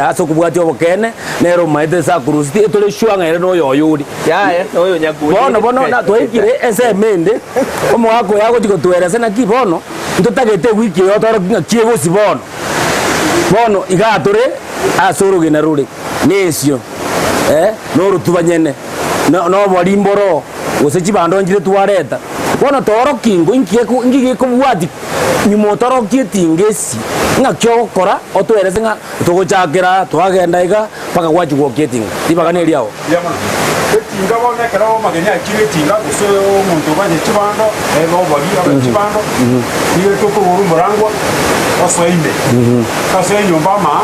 Ase okobwatia obokeene, nere omaete ase akuruseti, etore sure ng'a ere noyo oyo ore. Yaya, noyo onyakundi. Bono bono na twaikire ensemo ende, omogaka oyo agochia gotoeresa naki bono, ntotagete ewiki eye otorokie ng'aki egosi bono. Bono igaa tore ase orogena rore na ensio eh, na orotuba nyene, na na obori mboro, gose chibando nchire twareta. Bono toorokie ingo inki geko inki gekobwatia nyuma otorokie etinga esi, ng'aki ogokora otoerese ng'a Togochakera twagenda iga mpaka gwachia gwokia etinga. Ribaga neriao. Mbuya mono. Etinga bono ekero omogeni achire etinga gose omonto obanye chibando ebe obori abe chibando nigo tokogora omorangwa osoe ime. Osoe enyomba ama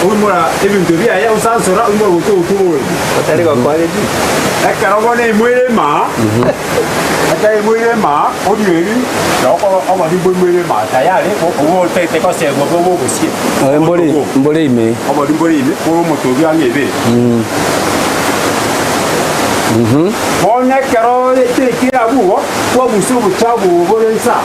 oimora ebinto biaye osansora oimore gocha ogotua oyo. Otari gokoa gechiko. Ekero bono emoire imaa. Ekero aimoire emaa, orieri na okora obori mboimoire emaa tayari, obwo otagete gosegwa bobe obosie. Eh, mbore mbore ime. Obori mbore ime, bore omotobi ang'e ebere. Bono ekero etekire abwo igo, kwabusia obochabu obo bore inse aa.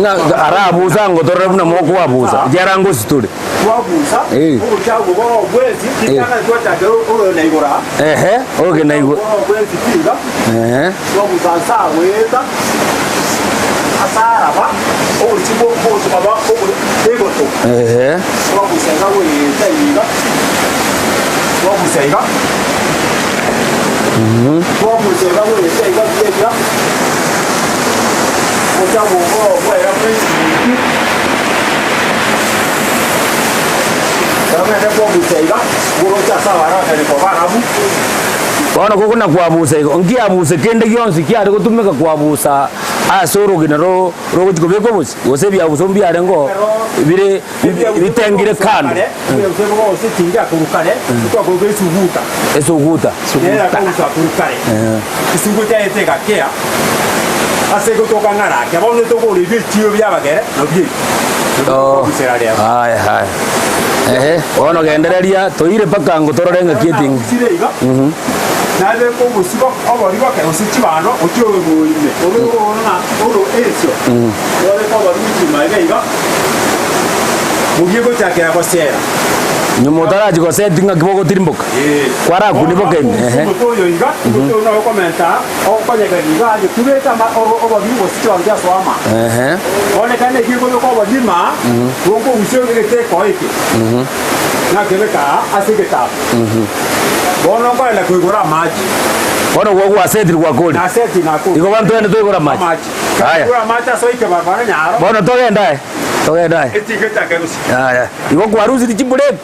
Ng'a arabusa ngotorore buna mokwabusa, ekiagera ngosi tore. Kwabusa Eh. obochabu obo bore bwensi, ritang'ani twachakera oroe na igoro aa. Ehe, oroge na igoro. Oro bwensi tiga. Ehe. Kwabusa nse aa goeta ase araba, obochie bogochia koba egoto. Ehe. Kwabusa iga goeta iga, kwabusa iga, kwabusa iga goeta iga buya iga, obochabu obo bwaera bwensi goika. Ekero ogende kwabusa iga, boroche ase abarageri koba arabu. Bono gokona kwabusa igo, nkiabuse kende gionsi kiare gotumeka kwabusa ase orogena ro rogochia kobekwa obosie, gose ebiabuso mbiarenge oo bire bitengire kando. Esuguta. Haya haya. Ehe, bono gendereria toire mpaka ngo torore ng'aki etinga. Nabeke obosio obori boke gose chibando gochia orogo ime, orogo oro na oro ensio, twabeka obori gochia ime iga iga, boria gochakera gosera. Nyuma otarachia goseti ng'aki bogotirimboka, Ee. kwarakune boka ime, ehe. Omote oyo iga, omote oyo noro okomenta okonyegera iga aye tubeke ama oro obori gose chibando chiasoa ama. Ehe. Bono ekero naki ekobeka obori ime aa, bokogusia egeteko eke, nakebeka aa ase egetabu. Bono nkorenda koigora amache. Bono gwa gwasetiri gwakori. Naseti nakori. Igo bono togende toigore amache. Amache. Aya. Koigora amache ase oike barabara nyaro. Bono togende aye. Togende aye. Etigete akerusia. Aya. Igo kwarusiri chibreki.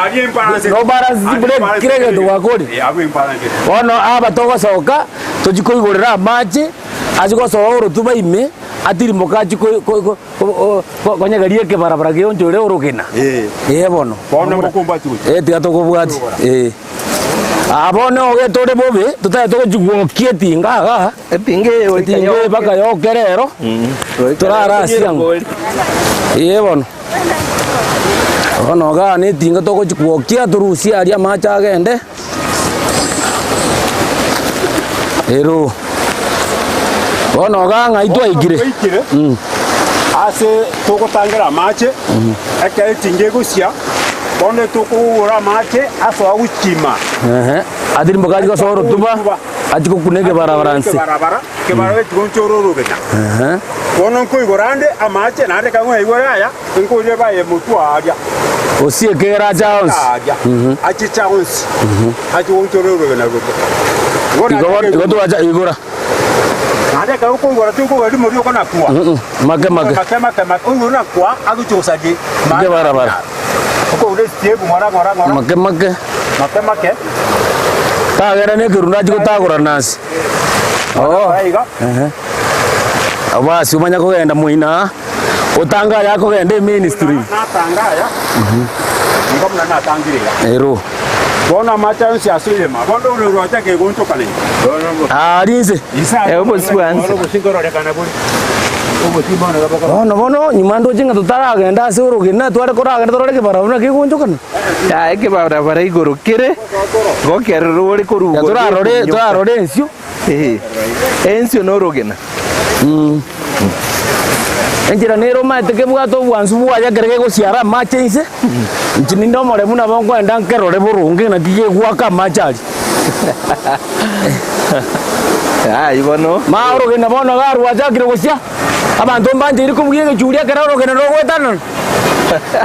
Aria imbalance. No balance chibreki kera egento gwakori. Eh, abwo imbalance. Bono aba togosoka tochi koigorera amache achi gosoa orotuba ime atirimboke achi ko ko Konyegeria ekebarabara gionchore orogena. Ee bono. Bono mokombwati gochia. Ee tiga tokobwati. Ee. Aa bono ogete ore bobe, totagete gochia gwokia etinga igaa. Etinga eye goika Etinga eye mpaka yoke rero, torare ase ango. Ee bono. Bono igaa na etinga togochia gwokia torusie aria amache agende. Ero. Bono iga ng'ai twaikire? Twaikire ase togotangera amache, ekero etinga egosia, bono tokogora amache asoa gochima. Ehe. Atirimboka achie gosoa orotuba, achie gokuna ekebarabara nse. Ekebarabara, ekebarabara ekigonchora orogena. Ehe. Bono nkoigora ande amache, naende ekero naigure aya, Nkorie baye motwe aaria. Gose ekegera ache onsi. Aaria. Achiche onsi. Ache goonchora orogena roria. Igo bono igo twacha igora. Naende ekero okoigora tokoigora rimo rioka na kwa. Make make. Make make make. Oigore na kwa agochia gosaria Ekebarabara. Okoigora esitebu ng'ora ng'ora ng'ora. Make make. Make make. Tagenda na ekerundo achie gotagorana ase. Oo. Iga. Ehe. Basi omanye kogenda moino aa. Otange aya akogenda eministry. Natanga aya, nigo buna natangire iga. Ero. Bono amache onsi ase orema, bono ore oroche kegonchoka nainche. Aria inse. Eh, obosi bwa nse. Bono bono nyuma ndoche ng'a totaragenda ase orogena tware koragenda torore ekebarabara buna kegonchokana. Yaya ekebarabara igoro kere, gokerera ore korwa igoro Torarore gekonyoka. torarore ensio. Ee, ensio na orogena. Enchera nere omanyete kebwate obwansu bwaye ekero kegosiara amache inse, inche ninde omoremu nabo nkoenda nkerore boronge naki kegoaka amache aria. Ayio bono. Maa orogena bono iga rwachakire gosia, abanto mbancheire kobugia egechuria ekero orogena rogoetanana.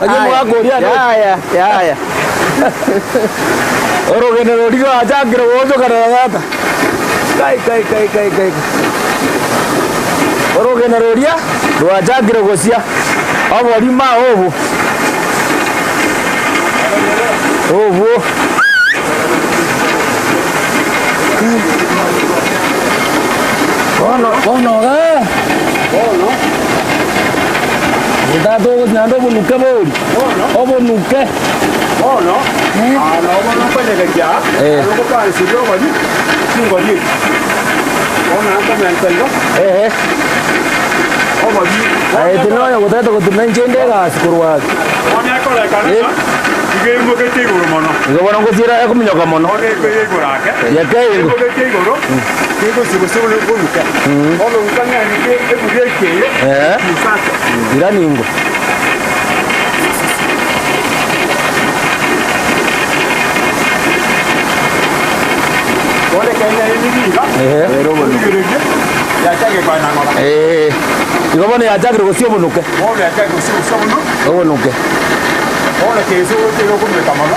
Onye omogaka oria ande. Yaya, yaya. Orogena roria rwachakire goonchokana na tata. Kai, kai, kai, kai, kai. Orogena roria rwachakire gosia oborimo obo. Obwo. Bono, bono igaa. Bono. Tata ogosi naende obonuke bori. Bono. Obonuke. Bono, aa nabo bono nkonyegekia, Eh. aro ngokoanseria obori, chingori echi. Bono nakomenta igo, Ehe. obori. Aye tinonya gotagete gotuma inche inde egasi korwa ase. Bono ekorekana Eh. ng'a iga eimogete igoro mono. Igo bono ngosiera ekominyoka mono. Bono ekoira igoro ake. Yeke igo. Eimogete igoro, kegosi gose buna bonuke. Bono goika ng'a nike ebuya eke eye, Eh. chisake. Irani ingo. Bono ekero yaenire iga, Ehe. origererie, yachakire koenang'ora. Eh, igo bono yachakire gosia obonuke. Bono yachakire gosia gose obono, Obonuke. bono kegese gocha iga okomeka mono.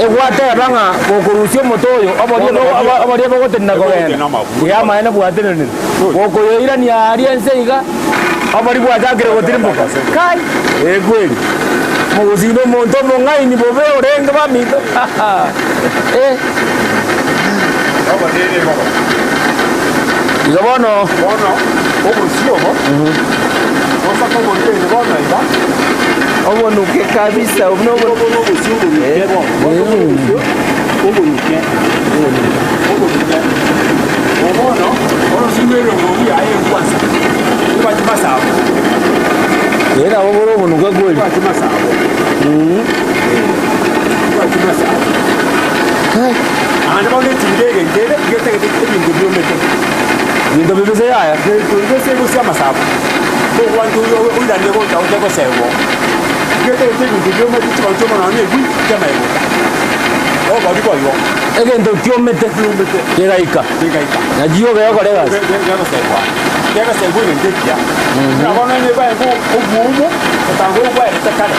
Egwateba ng'a gokorusia omote oyo, oborie Bono bo- borie- obo- oborie bogotenena kogenda. Bogotenena amabu. Ee, amaene bwatenenire. Gokoyoirania aria ense iga, Obori bwachakire gotirimboka. Kai! Ee kweri. Omogusii nomonto omong'aini bobe orenge baminto. Eh. Igo bono. Bono obosio obo bosaka oborwaire bono iga. Obonuke kabisa obo nobo. Obo nobosio obonuke bono. Bono obosio obonuke. Obonuke. Bono orosie erongori yaye ekwansa. Tibwati masabo. Ee nabo bore obonuke kweri. Tibwati masabo. Tibwati masabo. Naende bono etinga egento ere getagete ebinto biomete. Binto bibise yaya. Ebinto bibise gose amasabo. Togwancha oyo oiranie gocha oche gosegwa. Getagete ebinto biomete chibacha omonene nonya ebi chiamaegoka. Obori boigo. Egento kiomete Kiomete. kegaika. Kegaika. Nakio gekora egasi. Gegosegwa. Gegosegwa egento ekiya. Buna bono onye kwaye obwomo, otanga obwaerete kare.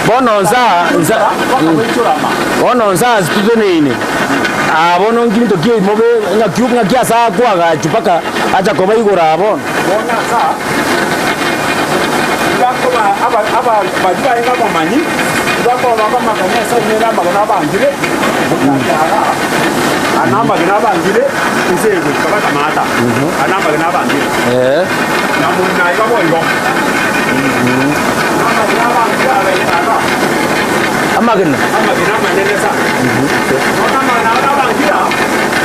Bono nsa nsa Bakaboichora ama. bono nsa ase toteneine aa bono nkinto ki mobe ng'aki ng'aki ase akoagachwa mpaka acha koba igoro aa bono. Bono ase aa, tibakoba aba aba baria barenge abamanyi, tibakoba bakomanya ase amang'ana amagena abangire, gochaka igaa, aya namagena abangire, inse eye goika bakamata, aya namagena abangire. Eeh. Na moino aiga boigo. Namagena abangire agaika igaa. Amagena. Amagena amanene sana. Bono amagena aya abangire aa,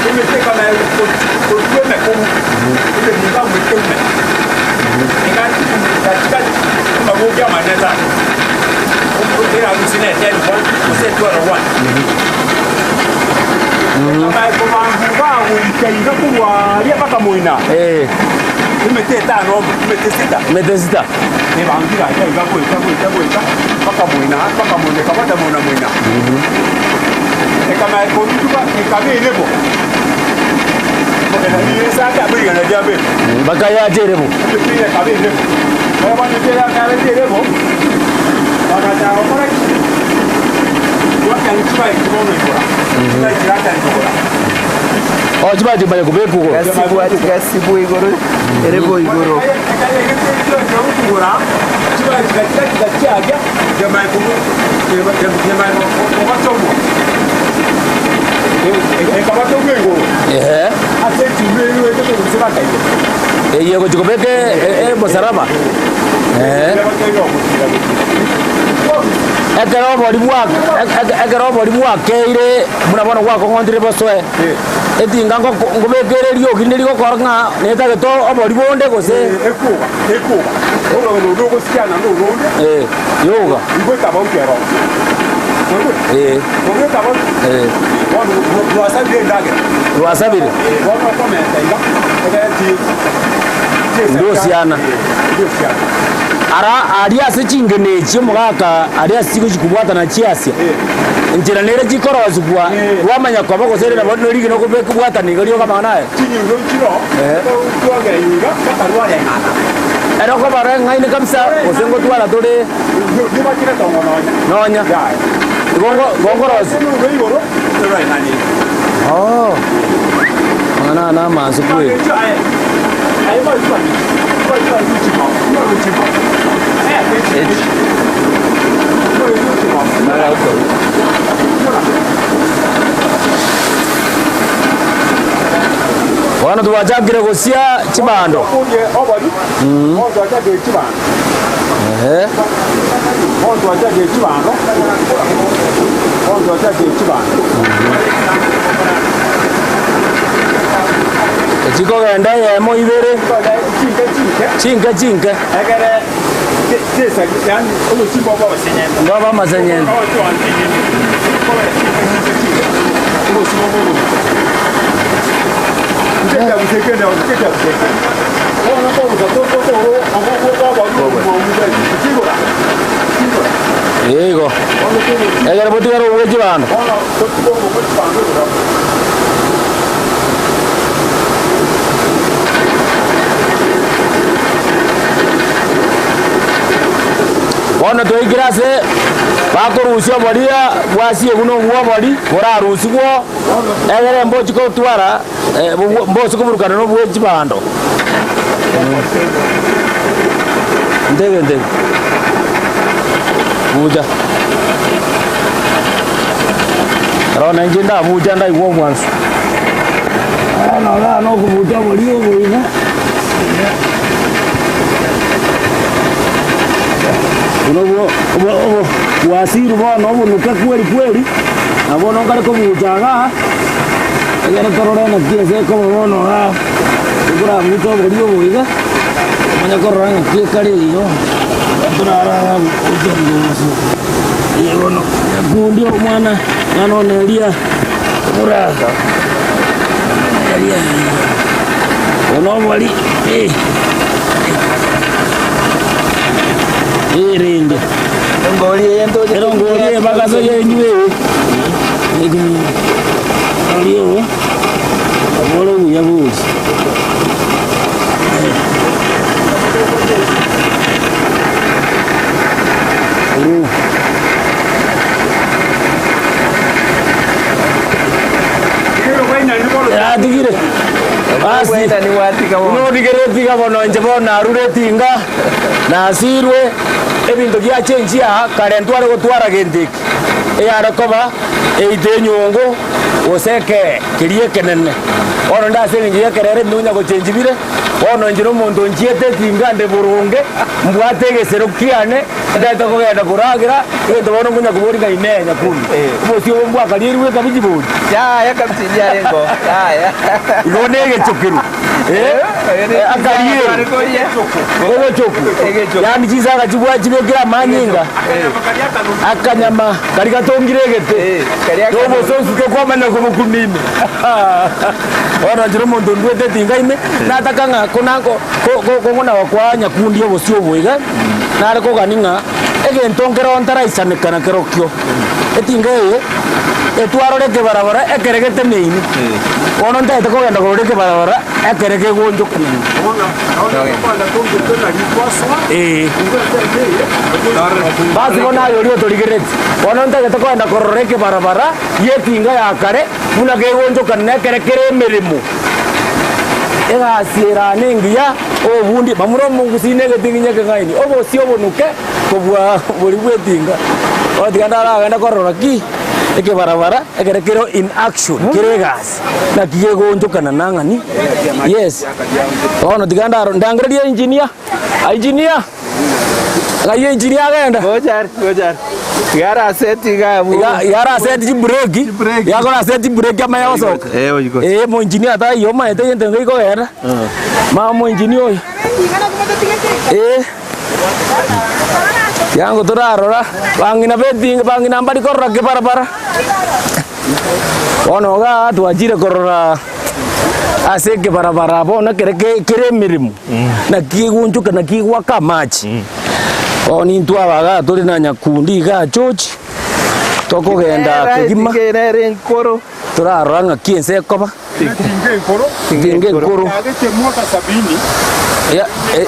emete ekaba korwa emekong'u, ememinga amo ekeume. Ekatigati amagogi amanene sana. Erarusi ne ten one gose etwelve one. Ekaba ekobangu bagoika iga korwa aria mpaka moina. Ee. Emete etano amo, emete sita. Emete sita. Ebangire aria iga goika goika goika mpaka moina mpaka moina ekabwata moina moina. Ekamanya korutuka ekaba erebo. Ekogenda nigo esake amo rigena ria bere. Mpaka yacha erebo. Emete eye ekaba erebo. Ekero bono emete eye yakarete erebo, bagachaka gokora ki? Goakani chibaiki bono igora. Chibaiki chirakani kogora. Oh, chibaiki chimanye kobekwa igoro. Gasibwa gasibwa igoro erebo igoro. Ehe. Eye egochia kobeka omosaraba. Ehe. Ekero obori bwa ekero obori bwakeire buna bono gwakong'ontire bosoe. Etinga nkobeka ere eriogi rinde rigokora ng'a netagete obori bonde gose. Ekoga, ekoga. Orogena oria ogosiana noronde. Eh, yoga. Igo etabauti ero. Eh. Oria etabauti. Eh. Bono rwasabire endagera. Rwasabire. Eh, bono okomenta iga, egere ti. Ndosiana. Ara aria ase chingena echi omogaka aria ase chigochi kobwatana chiasia, enchera nere chikorosigwa bwamanya koba gose ere nabo rigena okobeka bwatana iga rioka amang'ana aya. Chinyundo nchiro twageiga iga mpaka rwareng'ana. Ere okoba reng'aine kabisa gose ngotwara tore Ribachire tongo nonya. Nonya. Yaya. Igo ngo ngorosia. Chinyundo igoro roreng'anire. Oh. Amang'ana aya namansu kweri. Bono twachakire gosia chibando. Ehe. Echikogenda eyemo ibere, chinke chinke. Ngoba amasenyente. Igo. Ekero botigare obwe chibando. Bono twaikire ase bakorusia oboria bwasiegwa na obwo obori borarusigwo, egere mbochi gotwara mbosi koburukana na obwe chibando. Ntege ntege. Bucha. Ero na inche ndabucha ndaigwa obwansu. Bono igaa nokobucha oboria obo iga. Buna obo obo obo bwasirwe bono obonuke kweri kweri, na bono nkare kobucha igaa, egere torore naki ense ekoba bono igaa, tokorabuche oboria obo iga, omanye korora ng'aki ekare igo, torara gochia mogaso. Eeh bono nyakundi omwana, omwana one eria, bura. Bono obori eh, eh rende Engori eye ntoche erongori eye bagaso yenywe eye ori obo obore buya bosi. Uru. Yatigire. Basi. Gwenda ni gwatiga bono. Buna otigere etiga bono inche bono narure etinga, nasirwe, ebinto biachenchia aa, kare ntware gotwara gento eke, eyare koba eite enyongo, gose ekee keria ekenene. Bono nde ase eng'encho ya ekerero ebinto konya gochenchi bire, bono inche na omonto nchiete etinga nde boronge, mbwate egesero kiane, Ntagete kogenda koragera, egento bono nkonya koboria ng'a Inee, nyakundi, obosio obo mbwakarierigwe ekabichi bori? Yaya kabisa inyarengo. Yaya. Igo negechokeru, eh, akarieru, egechoku, Egechoku. yaani chinsaga chibwa chibekire amanyinga, akanyama karia gatongire egete, Eh, karia na obososuke kwamanya kobokumia ime. Bono inche na omonto ndwete etinga ime, nataka ng'a konango ko- ko- kong'una gokwa nyakundi obosio obo iga. Nare kogania ng'a egento nkero ntaraisaneka nakerokio, etinga eye etwarore ekebarabara ekere geteneine, bono ntagete kogenda korora ekebarabara ekere kegonchoka naende. Eeh. Basi bono aye oria otorigeretie, bono ntagete kogenda korora ekebarabara gia etinga ya kare buna kegonchokana na ekere kere emeremo. Egasi erane engiya, obobundi, bamura omogusii na egetinginya ekeng'aini, obosie obonuke kobua boria bw'etinga. Bono tiga ndaragende korora ki? Ekebarabara ekere kere in action, kere egasi, naki gegoonchokana nang'ani, yes. Bono tiga ndaro ndangererie engineer, engineer. Ng'ai enchiri agenda? Gocha are, gocha are. Iga araseti iga abwo. Iga iga araseti chibreki, Chibreki. iga akoraseti chibreki amanye gosoka. Eh, oyi gocha. Eh, moengineer taiyo omanyete egento nigo gekogenda. Mama moengineer oyo. Eh. Yango torarora, bang'ina betinga bang'ina mbari korora kebarabara. Bono igaa twachire korora. Ase ekebarabara bono ekere kere emeremo, naki egoonchoka naki egoaka amache. Bono intwe aba igaa tore na Nyakundi igaa George, tokogenda kegima, Nere enkoro. torarora ng'aki ense ekoba. Etinga enkoro. Etinga enkoro. Yagete mwaka sabini. Ya, eh.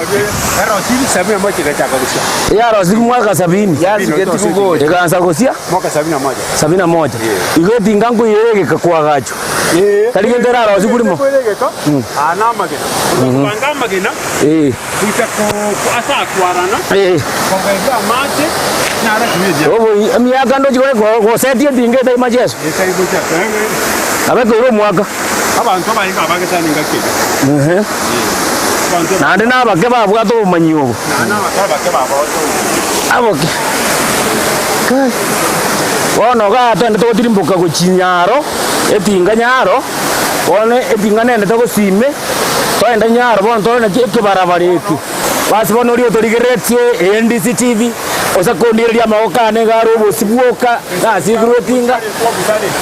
Erosiri sabini na moja egachaka gosia. Yarosiri mwaka sabini. Yasigeti gogocha. Egaansa gosia. Mwaka sabini na moja. Sabini na moja. Igo etinga nkoiyora egeka koagachwa. Tari gento erarosie korimo. Ekoira egeka, aya na amagena. Kobanga amagena. Eh. Goika ase akwarana. Eh. Kogenda amache, naro ekero ebiato. Oboi emiaka ndochi kore gosetia etinga etari macheso. Etari gocha. Nabo ekoira omwaka. Abanto abaye abagesani engaki eyio. Ehe. Abanto Naende na abake babwate obomanyi obo. Naende abake abake babwate obomanyi. Aboke. Kai. Bono igaa twende togotirimboka gochia nyaro, etinga nyaro, bono etinga nende togosime, twagenda nyaro bono tore naki ekebarabara eke. Basi bono oria otorigereretie NDC TV, ose kondigereria amagoko ane iga are obosio bwoka, nasigirwe etinga,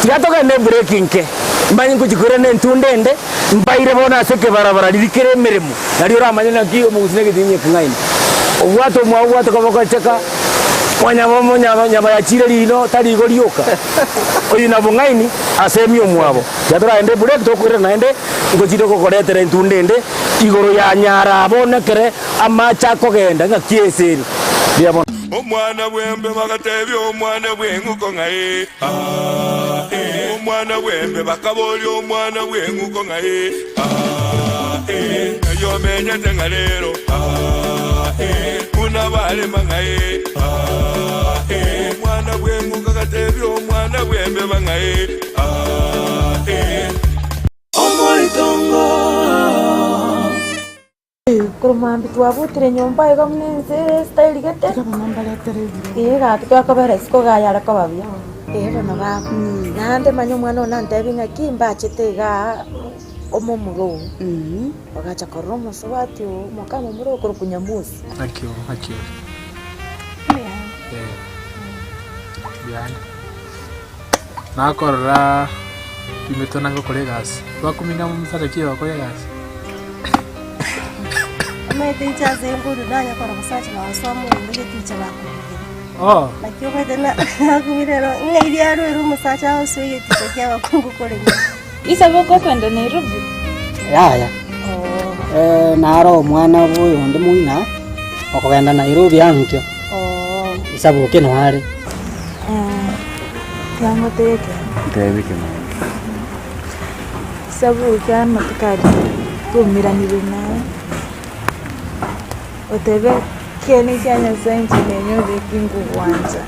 tiga togende ebreak nke. Manye ngochia koirana entunda ende, mbaire bono ase ekebarabara riria kere emeremo, nario oramanye naki omogusii na egetinya ekeng'aini. Obwate omwabo obwate kobogocheka, mwanyaba omonyama nyama yachiire riino tari igo rioka. Oyio na bong'aini ase emia omwabo. Tiga toragende ebreak tokoirana naende, ngochire gokoretera entunda ende igoro ya nyara bono ekere amache akogenda ng'aki ense ere. Mbuya mono. Omwana bw'embe bagatebia omwana bw'eng'uko ng'a ee, aa, ee. Omwana bw'embe bakaboria omwana bw'eng'uko ng'a ee, aa, ee. Ng'ai omenyete ng'a rero, aa, ee. Buna barema ng'a ee, aa, ee. Omwana bw'eng'uko agatebia omwana bw'embeba ng'a ee, aa, ee. Korwa mambia twabutire nyomba iga buna ense ere estyle gete, ee gaki twakobera isiko iga yare koba buya, ee bono baba. Naende manya omwana one nantebie ng'aki mbachete igaa omomura oo, bagacha korora omosubati oo omoka momura okorokwa Nyamusi. Naki ore, naki ore? Eh, mbuya Nakorora imetwe na gokora egasi, twakumina omosacha ki ogokora egasi? Omanyete inche ase nkorwa nanya korora omosacha bagosoa mogondo egeticha bakobugia. Oh. Naki omanyete na nakumire ero ng'a eria arwere omosacha agosoa egeticha kia abakungu korema. Isaboka okoenda Nairobi? Yaya, naro omwana bwa oyonde moina okogenda Nairobi ankio, Isaboke noare. Tiga ngotebie ekeene. Ntebi ekeene. Isaboke amatuko aria twaumeranire naye, otebe ekeene kia Nyasaye inche nenyorire tingogwancha.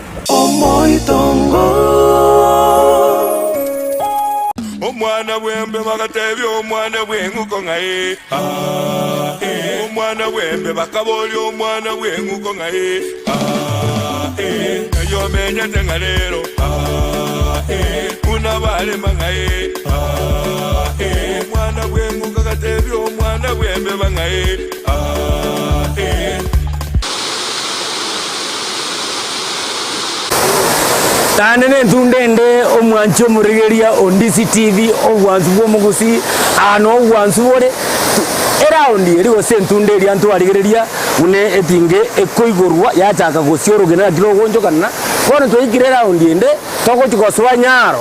Omwana bw'embe bagatebia omwana bw'eng'uko ng'a ee, aa, ee. Omwana bw'embe bakaboria omwana bw'eng'uko ng'a ee, aa, ee. Ng'ai omenyete ng'a rero, aa, ee. Buna barema ng'a ee, aa, ee. Omwana bw'eng'uko agatebia omwana bw'embeba ng'a ee, aa, ee. Naende nentunda ende omwanchi omorigereria o Ndisi TV, obwansu bw'omogusii, aa no obwansu bore eraundi eria gose entunda eria ntwarigereria buna etinga ekoigorwa yachaka gosia orogena naki rogoonchokana, bono twaikire eraundi ende togochia gosoa nyaro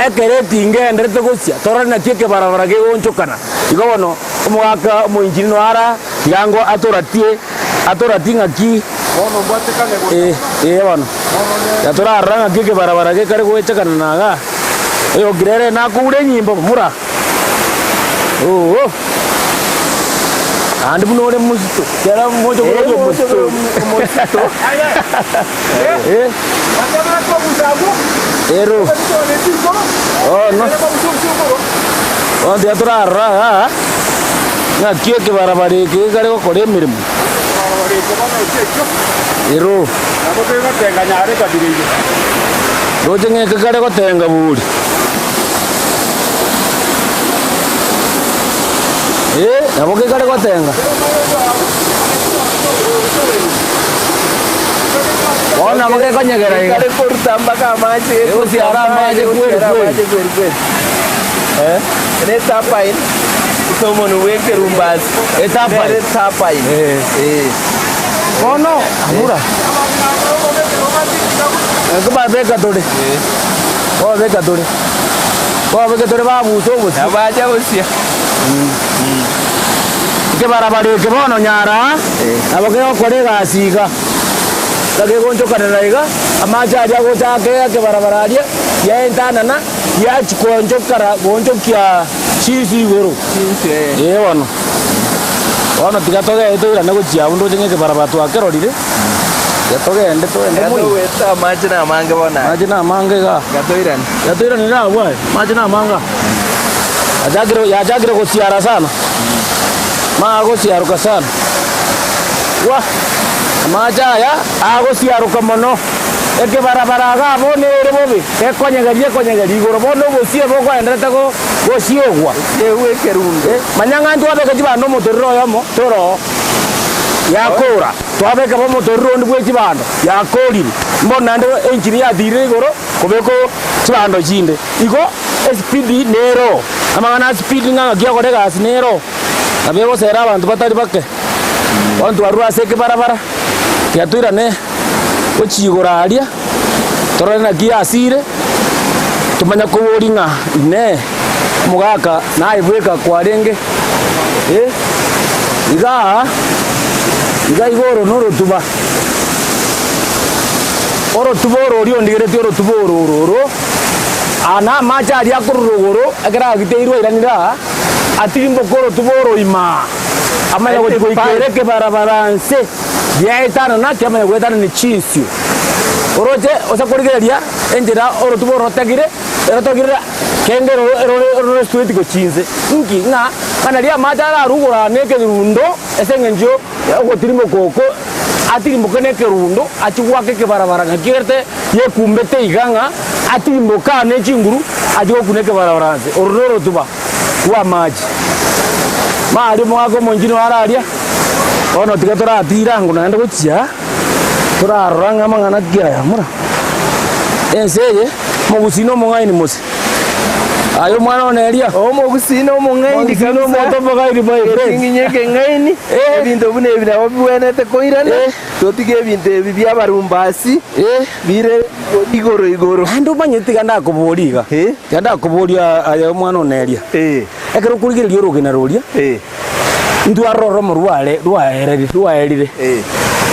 ekero etinga eenderete gosia torore naki ekebarabara kegoonchokana. Igo bono omogaka omoinchini noyo ara tiga ango atoratie atoratie ng'aki. Bono mbwatekane gocha Ee, buna. ee bono. Bono ne. Ya torarora ng'aki ekebarabara gekare goechekana na igaa. Oyokire ere nakoure enyimbo mura. Oo. Naende buna ore mosito, kera moche Eh, kororia moche omosito. omosito. Eh, ero. Bono. Bono tiga torarora igaa, ng'aki ekebarabara eke gekare gokora emeremo. Ero. Roche ng'eke kare gotenga bori. Eh, nabo gekare gotenga. Bono nabo gekonyegera iga. Kare koruta mpaka amache Egosiara amache kweri Egosiara kweri. amache kweri kweri. Eh, ne turbine. Ase omonwe bw'ekerumbasi. Etapaini. Nere etapaini. Eh. Eh. Bono amura. Nkobabeka tore. Nkobabeka tore. Nkobabeka tore babusa obosie. Nabacha gosia. Ekebarabara eke bono nyara nabo kegokora egasi iga. Iga kegonchokanera iga, amache aria agocha ake ekebarabara aria, yaentanana, yachia koonchokara goonchokia chinsu igoro. Chinsu eh. Ee bono. Bono tiga togende toirane gochia abwo ndoche ng'a ekebarabara twakerorire, tiga togende togende Iga moino. togoeta amache na amange bono aya. Amache na amange igaa. Iga toirane. Tiga toirane iga abwo aye, amache na amange aa. Yachakire yachakire gosiara sana, magosiaroka sana. Wah! Amache aya agosiaroka mono, ekebarabara iga bono ere bobe, gekonyegeria ekonyegeria igoro bono obosie bokoenderete go gosiegwa. Gosiegwa ekerundo. Manya ng'a ntwabeka chibando omotorero oyomo tore oo, yakora, twabeka bo omotorero onde bwe chibando, yakorire. Mbono naende enchiri yatirire igoro kobeka chibando chinde. Igo espeed nere oo, amang'ana a speed ng'a ng'aki ogokora egasi nere oo, nabo egosera abanto batari bake. Bono twarure ase ekebarabara, tiga toirane gochia igoro aria, torore naki yasire, tomanye koboria ng'a inee, omogaka naye bweka kwarenge eh, igaa, iga iga oro norotuba, orotuba oro oria ondigeretie orotuba oro oro oro, aa na amache aria akorwa rogoro, ekero agiteirwe airanire aa, atirimboke orotuba oro imaa. Amanya gochia goikera ekebarabara nse giaetanana kiamanya goetanana chinsio. Oroche ase korigereria enchera orotuba orotegire, erotogire kende erore erore straight gochia inse. Inki? Ng'a ng'a nario amache ararwe igoro na ekerundo ase eng'encho ya ogotirimboka oko, atirimboke na ekerundo achie goaka ekebarabara naki erete yekumbete iga ng'a atirimboke aa ne chinguru achie gokuna ekebarabara nse. Oro norotuba. bw'amache. Maria omogaka omonchini oare aria, bono tiga toratire ango naende gochia, torarora ng'a amang'ana ki aya mura. Ense eye, omogusii na omong'aini mose. Aye omwana one eria. Omogusii na omong'aini Omogusii na kabisa. omonto omong'aini my friend. Eting'inyi ekeng'aini, Eh. ebinto buna ebi nabo bibwenerete koirana, Eh. totige ebinto ebi bi'abarumbasi Eh. bire igoro igoro. Naende omanyete tiga ndakoboria iga. Eh. Tiga ndakoboria aye omwana one eria. Eh. Ekero okorigereria orogena roria, Eh. ntwarora oromo rware rwaereri rwaerire, Eh.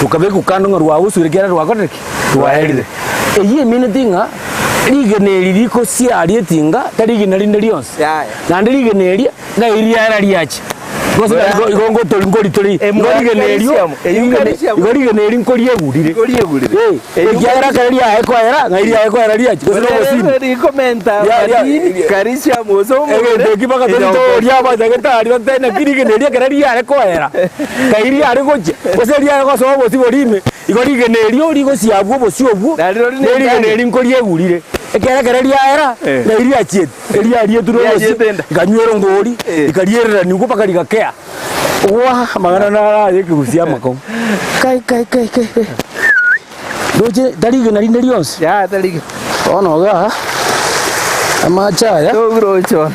rokabekwa kando ng'a rwagusure ekiagera rwakorire ki? Rwaerire. Eyio emineti ng'a rigena eri rikosiaria etinga tari rigena rinde rionsi. Yaya. Naende rigena eria ng'ai riaera riacha. Gose Bora- igo igo ngotori nkoritori igo Emwa rigena erio calcium, eyio rigena- calcium. igo rigena eri nkoriegurire. Nkoriegurire. Eh, Eyio ekiagera ekero riaye koera ng'ai riaye koera riacha gose nobosini. Rikomenta Ya- ya- madini, calcium gose omobere. Egento eki mpaka tori toria abanyagetari batebe naki rigena erio ekero riare koera, kai riare gochia, gose riare gosoa obosie boria ime, igo rigena erio rigosiabwa obosie obwo, Na rirori na erigena nendani. eri nkoriegurire. Ekero ekero riaera, Eh. ng'ai riachiete, eriarietwe na obosie, Riachiete enda. rikanywera ongori, Eh. rikariereraniwa mpaka rigakea. Waa, amang'ana naro aye ekegusia amakong'u. Kai kai kai kai kai. Ndoche tari rigena rinde rionsi. Yaya tari rigena. Bono igaa, amache aya. Togroche bono.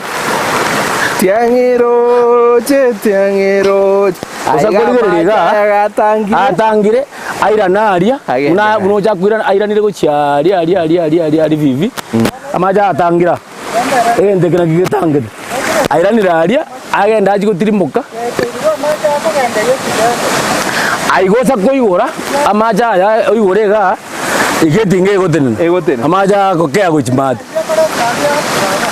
Tiang'iroche, tiang'iroche. Gose Aiga korigereria igaa, amache aya gatangire. atangire, airane aria, Agende buna aria. buna ocha koirana airanire gochia aria aria aria aria aria aria vivi, amache atangire aa, egento eke nakio getangete. Airanire aria, agende achie gotirimboka, aigosa koigora, amache aya oigore igaa, iga etinga egotenena, Egotenena. amache agokea gochia maate.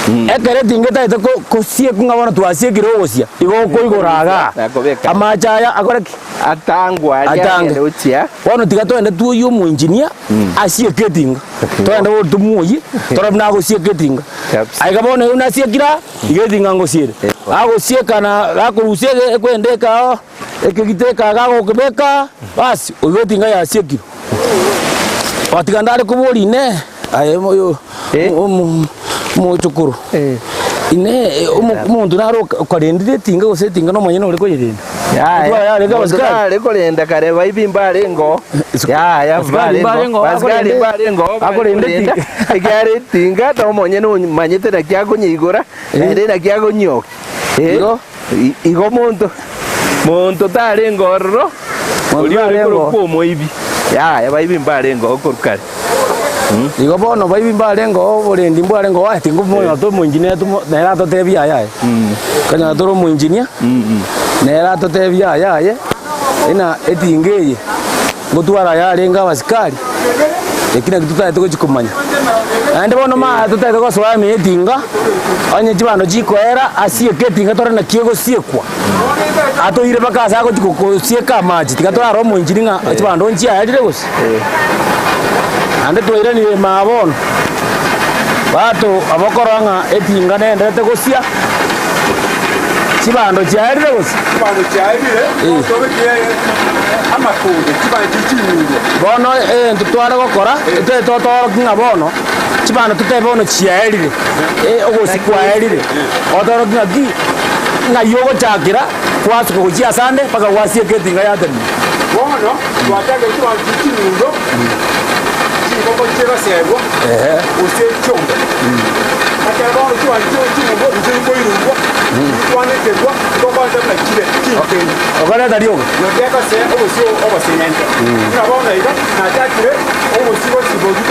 Ekero etinga etagete ko- kosiekwa ng'a bono twasiekire ogosia, igo okoigora igaa, Nakobeka. amache aya akore ki? Atangwe aria Atange. agende gochia. Bono tiga togende twoyie omoengineer asieke etinga, togende bono tomoyie torore buna agosieka etinga. Kabisa. Aiga bono buna asiekire aa, iga etinga ngosiere. Agosieka na gakorusia ege ekwenda ekao, ekegita eka gagokebeka, basi oiga etinga yasiekirwe. Gwatiga ndare koboria inee, aye oyo Eh. omo omochokoro, Eh. inee omo omonto nare oka okarendire etinga gose etinga nomonyene ore koyerenda? Yaya, Otwara yarenge monto abasikari? nare korenda kare baibi mbarengo. Yaya, Abasikari mbarengo. mbarengo, Abasikari akorende- mbarengo, akorende bakorenda. etinga. Ekiagera etinga na omonyene omanyete naki akonyeigora, naende naki akonyokia. Eh. Igo. Igo monto monto tarenge ororo, Monto oria ore tarenge korokwa omoibi. Yaya, baibi mbarenge oo korwa kare. Igo bono baibi mbarenge oo, oborendi mbwarenge oo, aye tingomonyora tore omoengineer tomo nere atotebie aye aye. Okonyora tore omoengineer, nere atotebie aye aye, buna etinga eye, ngotwara yarenge abasikari, eki naki totagete gochia komanya. Naende bono maya totagete gosoa ime ya etinga, onye chibando chikoera, asieke etinga tore naki egosiekwa, atoire mpaka ase agochia gosieka amache, tiga torare omoinchiri ng'a chibando nchiaerire gose. Naende twairanire ime aa bono, bato abakorora ng'a etinga nendete gosia, chibando chiaerire gose? Chibando chiaerire, tobekire amakonde, chibando chichinyurwe. Bono egento tware gokora, etwaye totorokia ng'a bono, chibando totebe bono chiaerire, ogosia kwaerire, otorokia ng'a ki, ng'ai ogochakera, kwasuka gochia asande mpaka gwasieka etinga yatenena. Bono twachakire chibando chichinyurwe, chingoko chigoserwa, gose chiombe. Ekero bono chibando chinyurwe, inche nkoirurwa, nkwanekerwa, ngokonta buna chire chinkenyu. Okoreta riogo. Noteka se obosio obosenyente. Buna bono iga nachakire obosio gosiboki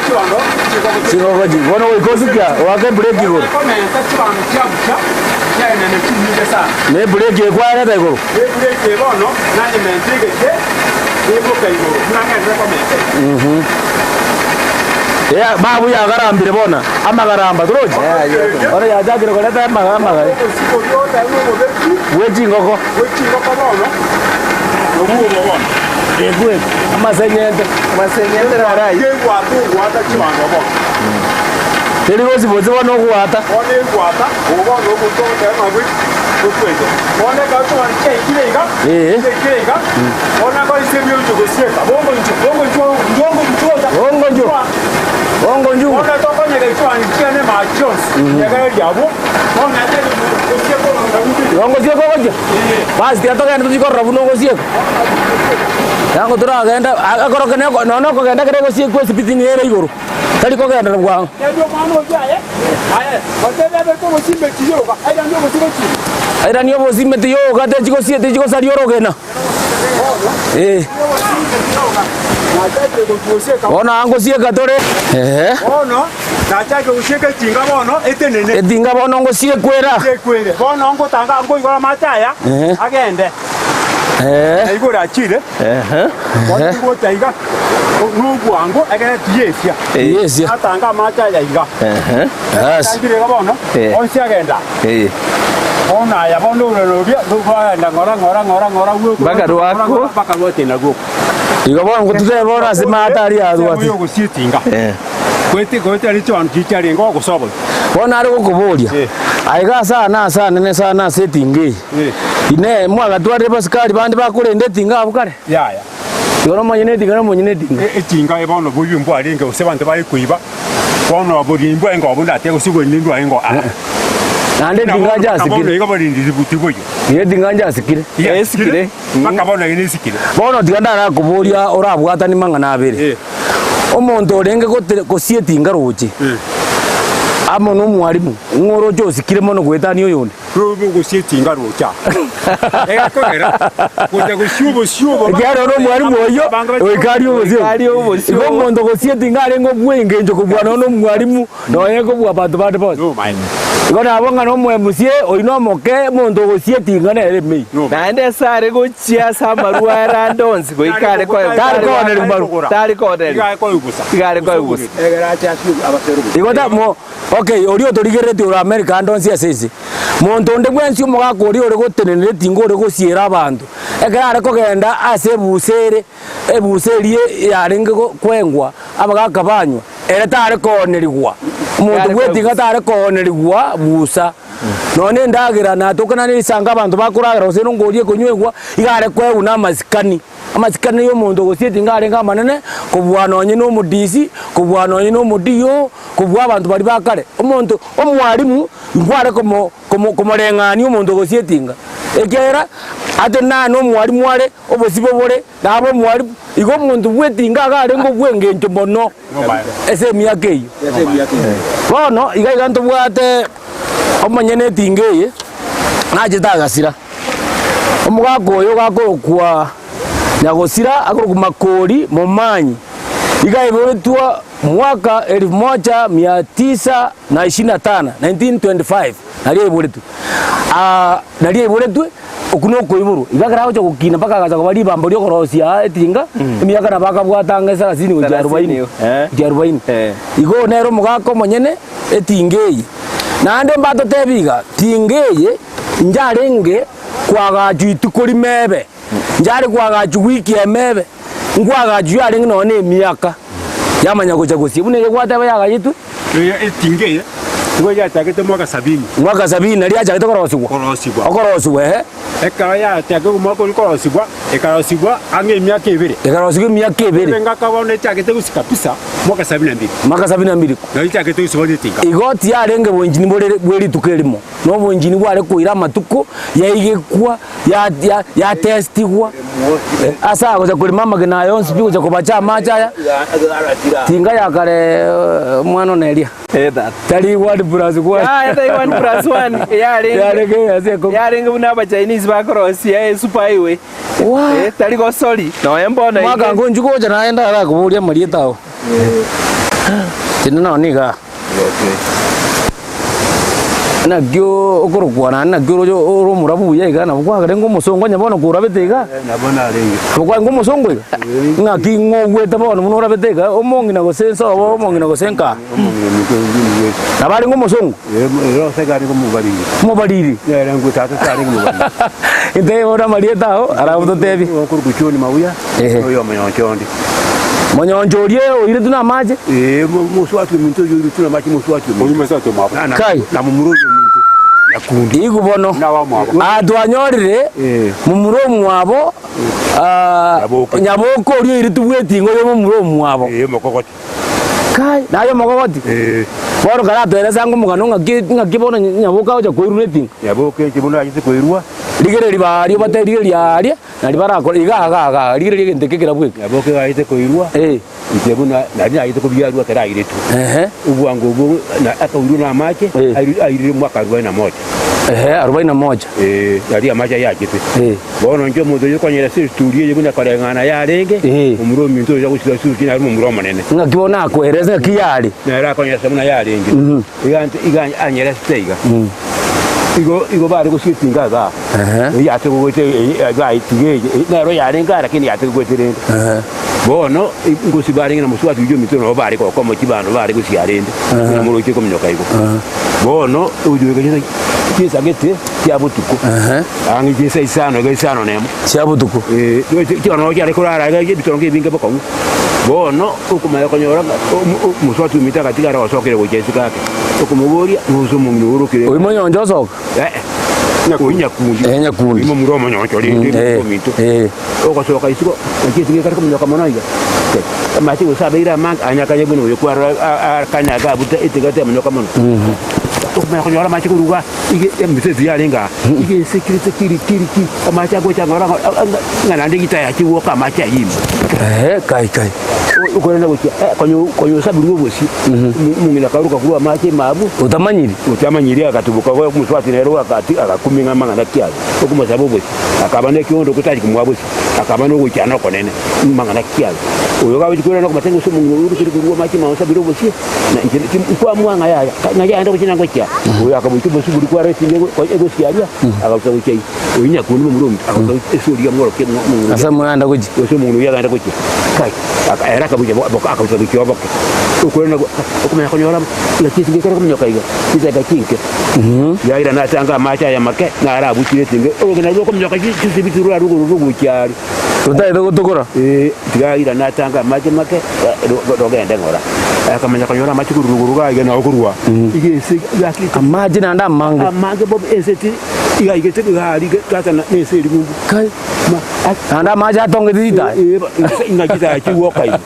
chibando chingoko Chingoko chi bono goika osukia oake ebreki igoro. Komenta chibando chiabucha chiaenene chinyinge sana. Na ebreki ekwareta igoro. Ebreki eye bono nanyementa egeke eboka igoro buna ng'enderere komenta iga. Ea babu yagarambire bono amagaramba torochi? Bono yachakire koreta amaga amagare. Obosio boria otari obobeki Bwe chingoko. Bwe chingoko bono, nobwo obo bono. Ekwe, amasenyente. Amasenyente naro ayio. Kegwata ogwata chibando bono. Teri gosibosia bono ogwata. Bono egwata, obo bono omonto ogoteba ng'a bwe bwekwete. Bono ekero chibando chiaikire iga, chiaikire iga, bono akore ase ebiocho gosieka, bongo inchuo, bongo inchuo, bongo inchuo ocha. Bongo inchuo. Bongo inchuo. Bono tokonyega chibando chiane mache chionsi, egeria abwo. Igo ngosieka ogochia? Basi tiga togende tochie korora buna ogosieka. Yango toragende akoroke nonya na okogenda ekero egosiekwa esipiti nigo ere igoro, tari kogenderera bwango. Airanie obosimeti yoka techi techi gosaria orogena. Eh. Bono aa ngosieka tore. Ehe. Bono nachake gosieka etinga bono etenene. Etinga bono ngosiekwera. Siekwere. Bono ngotanga nkoigora amache aya Ehe. agende. Ehe. Na igoro achire. Ehe. Bono ngocha iga nobwango ekere tiyesia. Tiyesia. Natanga amache aya iga. Ehe. Yes. Atangire iga bono Eh. onsi agenda. Eh. Bono aya bono ororo oria rwagenda ng'ora ng'ora ng'ora ng'ora gwoka. Mpaka rwako. Mpaka rwatena gwoka. Igo bono ngotutebe bono ase maate aria arwate. Oyo ogosia etinga. Eh. Goete goetera chibanto chiria chiarenge ogosoa boigo. Bono are gokoboria, Eh. aiga ase aa na ase anene sana ase etinga eye, Eh. inee, mwagatwarire basikari bande bakorenda etinga abwo kare? Yaya. Igo nomonyene etinga nomonyene etinga. Etinga eye bono boigo mbwarenge gose abanto bare koiba, bono oborindi mbwarenge obo ndatebe gose oborindi ndwarenge oo aa. Naende etinga Bono njasikire. iga oborindi tiboiyo. Igo etinga njasikire. Esikire. Mpaka bono iga nesikire. Bono tiga ndarakoboria orabwatanie mang'ana abere. Eh. Omonto orenge gote gosia etinga roche, amo nomwalimu, ng'o oroche osikire mono goetania oyonde? Robe ogosia etinga roche aa. Egakogera gocha gosia obosio obo Ekiagera ore omwalimu oyio, goika arie obosio. Goika arie obosio. Igo omonto gosia etinga arenge obw'engencho kobua nonya nomwalimu, nonya kobua abanto bande bonsi. Nomaene. Igo nabo ng'a nomoemusie oyio nomoke, omonto ogosia etinga nere emeyio. Naende ase are gochia ase amarwa are ande onsi goika are koe- Tari kooneria maru. Tari kooneria. Iga are koegusa. Igo ta mo okay oria otorigereretie ore America ande onsi ase ense, monto onde bwensi omogaka oria ore gotenenera etinga ore gosiera abanto, ekero are kogenda ase ebusa ere, ebusa eria yarenge go kwengwa abagaka banywa, ere tare koonerigwa, omonto Tare bwa etinga koegusa. tare koonerigwa busa. Nonya na endagera natokana na risango abanto bakoragera gose nongoria ekonywegwa, iga are koegwa na amasikani. Amasikani ya omonto gose etinga arenge amanene, kobua nonye na omodisi, kobua nonye na omodiyo, kobua abanto baria ba kare. Omonto omwalimu, nkware komo komo komoreng'ania omonto gose etinga, ekiagera ate nane omwalimu are, obosibo bore, nabe omwalimu, igo omonto bwa etinga iga arenge obw'engencho mono ase emiaka eyio. Bono, iga iga ntobwate omonyene etinga eye. Nachete agasira. Omogaka oyo gakorokwa Nyagosira akorokwa Makori Momanyi, iga aiboretwe mwaka elfu moja mia tisa na ishirini na tano, 1925, nario aiboretwe. Aa nario aiboretwe, okwo na okoiborwa. Iga ekero agocha gokina mpaka agacha koba ribambo ria okorosia aa etinga, emiaka nabo akabwate ang'e sarasini gochia arobaini, gochia arobaini. Igo nere omogaka omonyene etinga eye. Naende mbatotebie iga, tinga eye njarenge koagachwa ituko rimebe, njare koagachwa wiki emebe, nkoagachwa yarenge nonya na emiaka, yamanya gocha gosia. Buna eye gwateba yagachetwe. Eye etinga eye nigo yachagete mwaka sabini. Mwaka sabini nario yachagete korosigwa. Korosigwa. Okorosigwa ehe. Ekero yachagete omwaka oria korosigwa, ekarosigwa ang'e emiaka ebere. Ekarosigwa emiaka ebere. Ebe ngaka bono echagete gosika kabisa mwaka sabini na mbili. Mwaka sabini na mbili. Nario echagete gosibwa netinga. Igo tiyarenge bwenchini bore bwe rituko erimo. Na obonchini bware koira amatuko, yaigekwa, ya- ya- yatestigwa, ase agocha korema amagena aya onsi pi gocha kobacha amache aya, tinga ya kare omwana one eria. Tari one plus one. Yaya tari one plus one yarenge Yarenge ase ekomi. yarenge buna abachinese bakorosia esuper highway Waa. Eh, tari gosori nonya mbono Mwaka iga ngonchi gocha naye ndarakoboria amarieta ao. Tindi nonye niga. Naki okorokwa naende naki oroche ore omorabu buya iga nabo kwagerenge omosongo onye bono korabete iga, Nabo narenge. nabo kwarenge omosongo iga? Ng'aki ng'o ogwete bono buna orabete iga, omong'ina gose nsobo omong'ina gose nkaa? Omong'ina ominto oyio nigo Nabo arenge omosongo? Ere ose arenge omobariri. Omobariri? Nere ngwe tata tarenge omobariri. Intebie bono amarieta ao, arabu totebie. Okorokwa John Mauya, Ehe. na oyo omonyoncho onde. Monyoncho oria oiretwe namache. Ee, mosubati ominto oyio oiretwe namache mosubati ominto. Oyio mosubati omwabo. Na- na- Kai. Na momura oyio ominto nyakundi. Igo bono Nabamwabo. aa twanyorire Eh. momura omwabo ah, Nyaboke. Nyaboke oria oiretwe bw'etingo oyo momura omwabo. Ee, omokogoti. Kai, naye omokogoti. Ee. Bono karatoerese ange omogano ng'aki ng'aki bono Nyaboke agocha koirwa netingo. Nyaboke inche buna achete koirwa. Rigereria baria obatebie rigereria aaria. Nario barakore iga iga iga, rigereria egento eke ekerabwo eke. Nyaboke gaete koirwa, Eh. inche buna nari naete kobiarwa ekero airetwe. Ehe. Obwango obwo na akairwa na amache, Eh. airwe airire mwaka arubaini na moja. Ehe, arubaini na moja. Eh, nari amache ayio achete. Eh. Bono inche omonto oyio konyora ase esituri eye buna koreng'ana yarenge, Eh. omura ominto oyo agosika esituri nare omomura omonene. Ng'aki bono akoeresa ng'aki yare. Nere akonyeresa buna yarenge. Iga ante iga anyereste iga. Igo igo bare gosika etinga igaa. Ehe. Yategogete eye eye nero yarenge aa lakini yategogete rende. Ehe. Bono ngosi barenge na mosubati oyio ominto nabo bare gokomo chibando bare gosia rende Ehe. moroche kominyoka igo. Ehe. Bono oyoigachete chinsagete chia botuko Ehe. ang'e chinsa isano iga isano na emo. Chia botuko. Eh, chiono nabo chiare korara iga ebitongo ebinge bokong'u. Bono okomanya konyora ng'a omosubati ominto agatigara osokire gochia isiko ake, okomoboria, Nonsi omong'ina oorokire Oyio monyoncho osoka. Oyio nyakundi. Eh, nyakundi. Oyio momura omonyoncho rende Mm, eh, ominto. eh. Ogosoka isiko, naki esiko ekare kominyoka mono iga. Ke, amache gose abeire amange, anyakanye buna oyo kwarora a- a- akanya iga abute etiga temonyoka mono. Okomanya konyora amache korwa iga, ige emisa esi yarenge aa, iga ense ekirete kiri kiri kiri, amache agocha ng'ora ng'ora ng'a naende egita yachiwoka amache ayio ime. Ehe, kai kai. Okorenda gochia eh, konya konya osabirwe obosie, omong'ina akaruka korwa amache ime abwo, Otamanyiri. otamanyiri agatuboka go omosubati nere agati agakumia ng'a amang'ana ki aya, okomosaba obosie, akaba na ekiondo gotari komoa bosie, akaba na ogoichana okonene, amang'ana ki aya. Oyo gagochia koirana okomatebia gose omong'ina oyo orokire korwa amache ime osabire obosie, na inche nki nkwamoa ng'a yaya, ng'a yaya gochia nangochia. Oyo akamoita obosie boria kware esinde egosia aria, agaruta gochia ime. Oyo nyakundi momura ominto agaruta ase oria amworokia omong'ina oria. Ase amwanda gochia. Gose omong'ina oyio agenda gochia, kai, aka ere akabucha bo boka akabucha gochia oboke. Okorenda go okomanya konyora ng'a chinsingo ekero kominyoka iga, chidakika chinke, yairana ase anga amache aya make, naro abuchire esingo, orogena rokominyoka chi chisibiti rorarwe igoro rogochia aria. Totagete gotokora. Ee, tiga airane ase anga amache make, ro rogende ng'ora. Akamanya konyora amache korwa rogoro iga iga nao korwa iga ense gaki Amache naende amange. amange bobe ense ti iga aigete iga aria iga tata na ense eria ng'umbu. Kai. Naende amache atongete chitaya. Ee, ba- ng'a chitaya chigwoka igo.